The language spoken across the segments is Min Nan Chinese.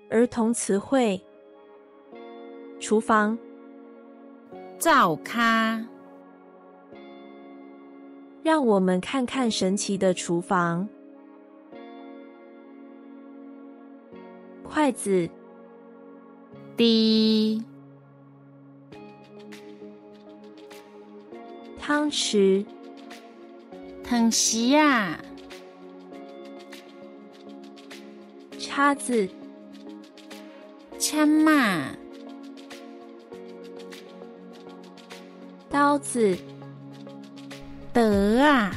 儿童词汇。厨房。灶跤。让我们看看神奇的厨房。筷子。匙。汤匙。汤匙仔。叉子。签仔。刀子。刀仔。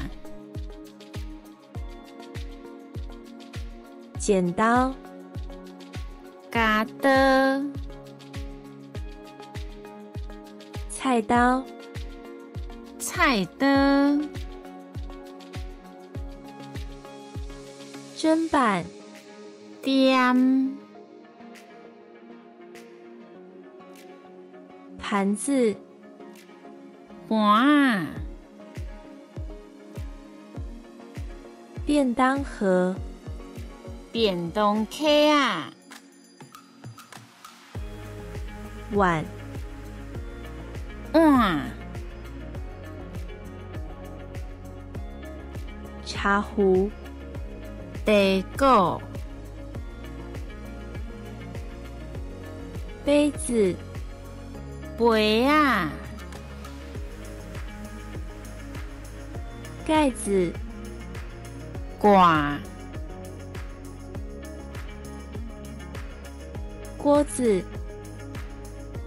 剪刀。鉸刀。菜刀。菜刀。砧板。砧。盘子。盘仔。便当盒。便当盒仔。碗。碗。茶壶。茶果。杯子。杯仔。盖子。盖。锅子。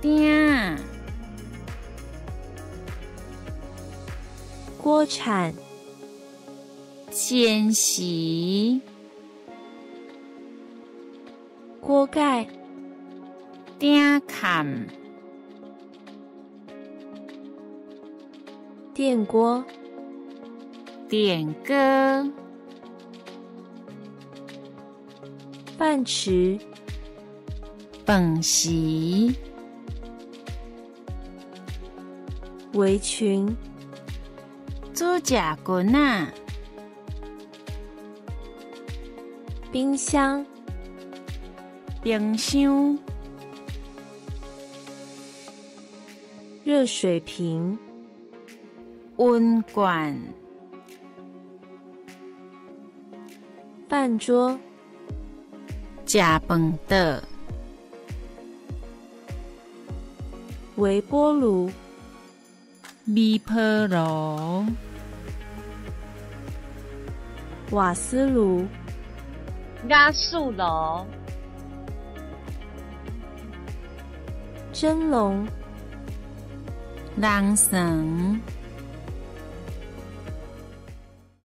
鼎。锅铲。煎匙。锅盖。鼎崁。电锅。电锅。饭匙。饭匙。围裙。主食裙仔。冰箱。冰箱。热水瓶。温罐。饭桌。食饭桌。微波炉。微波炉。瓦斯炉。瓦斯炉。蒸笼。笼床。